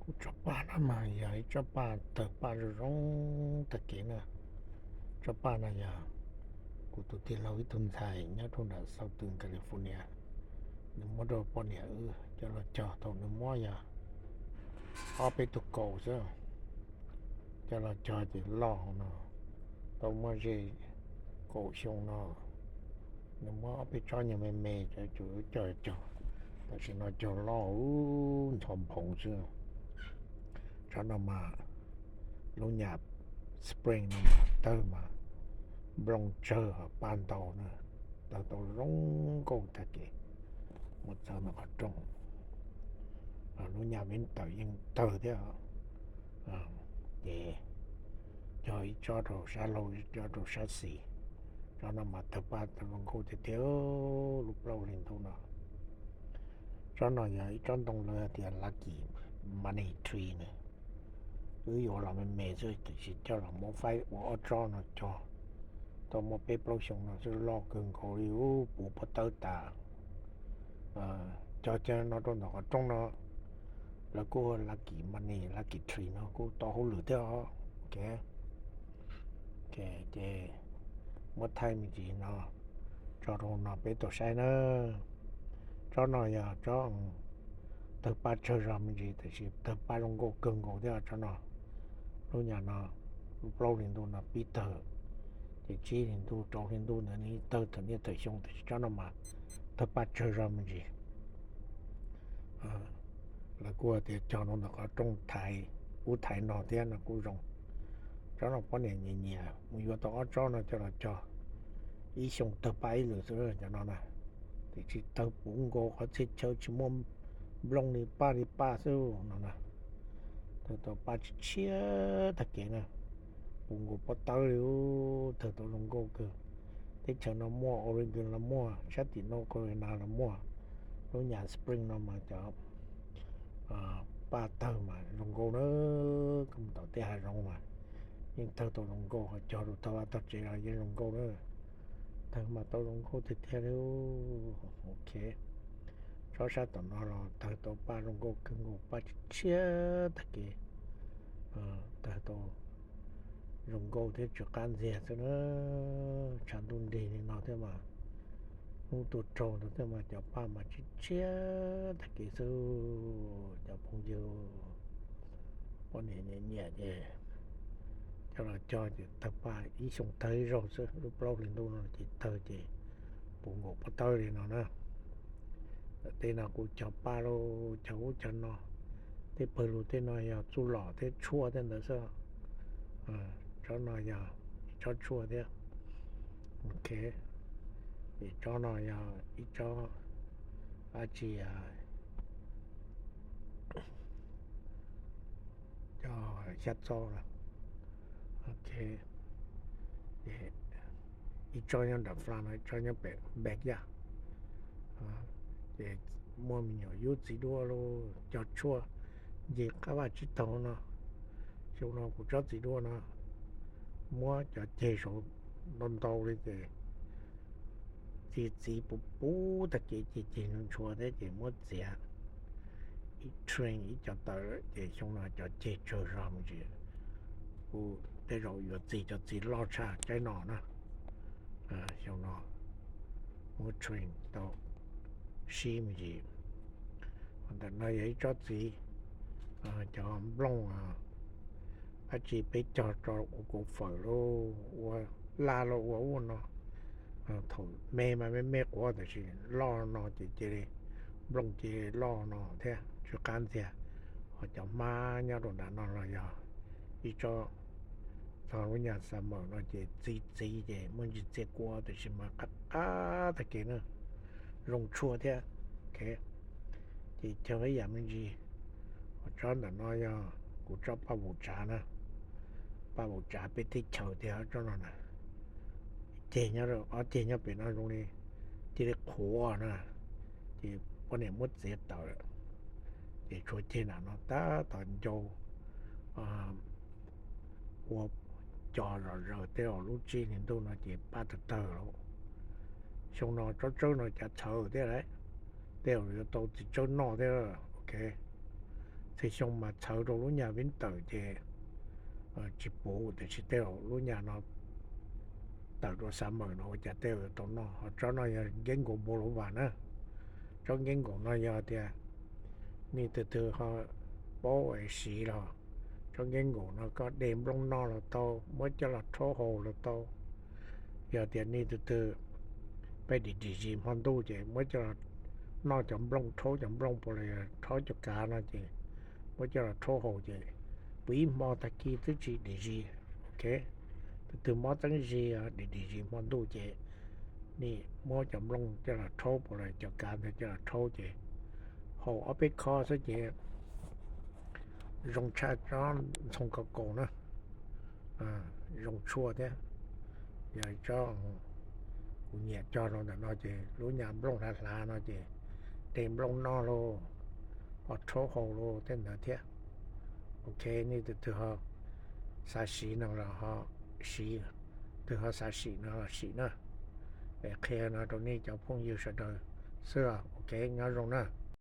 Kuv tsob paj no mas yog ib tsob paj tawg paj zoo zoo tag kev na. Tsob paj no yog kuv tus tij laug ib tug ntxhais nyob rau nram Southern California, nws muab rau poj niam wb coj los cog thaum nws muab yog ob peb tug kaum xwb. Coj los cog ces loj no, tau muaj ze kaum xyoo no. Nws muab ob peb tsob nyuag me me, cov wb cog cog, tam sim no cog loj ub ncho nphoov xwb. Tsob no mas lub nyam spring no mas tawg mas nplooj tsawg paj ntau na, tawg tau zoo nkauj tag kev. Mus txog ntawm qhov rooj, lub nyam vib tawm yeej tawg thiab. Ces cog ib tsob rau sab laug ib tsob rau sab xis. Tsob no mas tawg paj tawg zoo nkauj tiag tiag, lub plaub hlis ntuj no. Tsob no yog ib tsob ntoo lawv tias lucky money tree na. Wb yuav los me me xwb tiam sis coj los muab faib ua ob tsob no cog, tau muaj peb plaub xyoo no xwb loj kawg nkaus li ub, puv pob tawb tas. Cog cog no rau ntawm qhov rooj no, lawv kuj lucky money lucky tree no kuj tau hauj lwm thiab os. Ces muab thaij me ntsis no tso rau no peb tau saib na. Tsob no yog tsob tawg paj tsawg zog me ntsis tiam sis tawg paj zoo nkauj kawg nkaus thiab tsob no. Lub nyam no, lub plaub hlis ntuj no pib tawg, ces tsib hlis ntuj rau hli ntuj ntawd nws tawg tawm niaj tawm xyoo tiam sis tsob no mas tawg paj tsawg zog me ntsis. Lawv kuj tias cog rau ntawm qhov rooj thaiv ub thaiv no thiab no kuj zoo. Tsob no poj niam nyiam nyiam mus yuav tau ob tsob no coj los cog, ib xyoo tawg paj ib lwm xwb cov no na. Tiam sis tawg puv nkaus qhov txhia chaw tsis muaj nplooj li paj li paj xwb no na. Tawg tau paj tshiab tshiab tag kev na, puv nkaus pob tawb li, tawg tau zoo nkauj kawg. Teb chaws no muaj, Oregon los muaj, sab tim North Carolina los muaj. Lub nyam spring no mas cov paj tawg mas zoo nkauj na, koj mus tom tej hav zoov mas yeej tawg tau zoo nkauj, ho cog rau tog vaj tog tsev los yeej zoo nkauj na. Tawg mas tau zoo nkauj tiag tiag li. Ok, tsob sab tom no los tawg tau paj zoo nkauj kawg nkaus, paj tshiab tshiab tag kev. Tawg tau zoo nkauj thiab tsw qab ntxiag xwb na. Tshav ntuj nrig li no thiab mas, hnub tuaj raug ntawd thiab mas cov paj mas tshiab tshiab tag kev xwb. Cov phooj ywg, poj niam nyiam nyiam ces coj los cog ces tawg paj ib xyoo tawg ib zaug xwb, lub plaub hlis ntuj no ces tawg ces puv nkaus pob tawb li no na. Tej no kuj cog paj lauj, cog ub cog no, tej pawg lug tej no yog txuj lom thiab tshuaj tej ntawd xwb. Tsob no yog ib tsob tshuaj thiab. Ok, es tsob no yog ib tsob dab tsi, cov xyab txob na. Ok, ib tsob nyob nram fla no, ib tsob nyob pem back yard. Ces muaj me nyuam yub txiv duaj lauj, cog tshuaj nce qab vaj tsib taug no. Xyoo no kuv tsob txiv duaj no muab cov ceg saud ntau ntau li ces txiv txiv puv puv tag kev ces ceg ntshua thiab ces muab txiav ib train ib co tawm ces xyoo no cov ceg tsawg zog me ntsis. Kuv tej zaum yuav txi cov txiv loj tshaj tsaib no na. Xyoo no muab train tau sib me ntsis. Ntawm no yog ib tsob txiv, cov nplooj dab tsi peb cog rau ua kuv fawm lauj, ua laj lauj, ua ub no. Thaum me mas me me quav tab sis loj no ces cia li nplooj cia li loj no thiab tsw qab ntxiag. Ho cov hmab nyob rau nram no los yog ib tsob, txog lub nyam summer no ces txiv txiv ces muaj ntsis txias kua tab sis mas qab qab tag kev na, zoo tshuaj thiab. Ok, ces cog ib yam me ntsis. Ho tsob ntawm no yog kuv tsob paj vaum tsav na, paj vaum tsav peb teb chaws tiag tsob no na. Ceg nyob, ob ceg nyob pem no zoo li cia li qhuav na, ces poj niam muab txiav tawm, ces tshuav ceg nram no tab tom ncau ua co zom zaws tej zaum lub tsib hli ntuj no ces paj tawg tawg lauj. Xyoo no tsob tsawb no cav txhawv thiab lauj, tej zaum yuav tau txiv tsawb noj thiab. Ok, txiv tej xyoo mas txhawv rau lub nyas vib tawm ces tsis puv, tiam sis tej zaum lub nyas no tawm rau xav mawm no ua cas tej zaum yuav tau noj. Ho tsob no yog nkeeb nkaus npau luv vas na. Tsob nkeeb nkaus no yog tias nej tus twg ho paub es siv los, tsob nkeeb nkaus no koj de nplooj noj los tau, muab coj los rhaub haus los tau. Yog tias nej tus twg peb dim dim zis hmo ntuj ces muab coj los noj cov nplooj, rhaub cov nplooj puas los yog rhaub cov kav no ces muab coj los rhaub haus ces puv ib hmo tag kis twb tsis dim zis. Ok, tus twg mob txeeb zis, dim dim zis hmo ntuj ces nej muab cov nplooj coj los rhaub puas los cov kav ntawd coj los rhaub ces haus ob peb khob xwb ces zoo tshaj tsob ntxhoo kaus kaus na, zoo tshua thiab. Yog tsob kuv nyiam cog rau ntawm no ces lub nyas nplooj hlav hlav no ces de nplooj noj lauj, ho rhaub haus lauj tej ntawd thiab. Ok, nej tus twg ho xav siv no los ho siv, twg ho xav sim no los sim na. Es qhia no rau nej cov phooj ywg sawv daws xwb. Ok, nyob zoo na.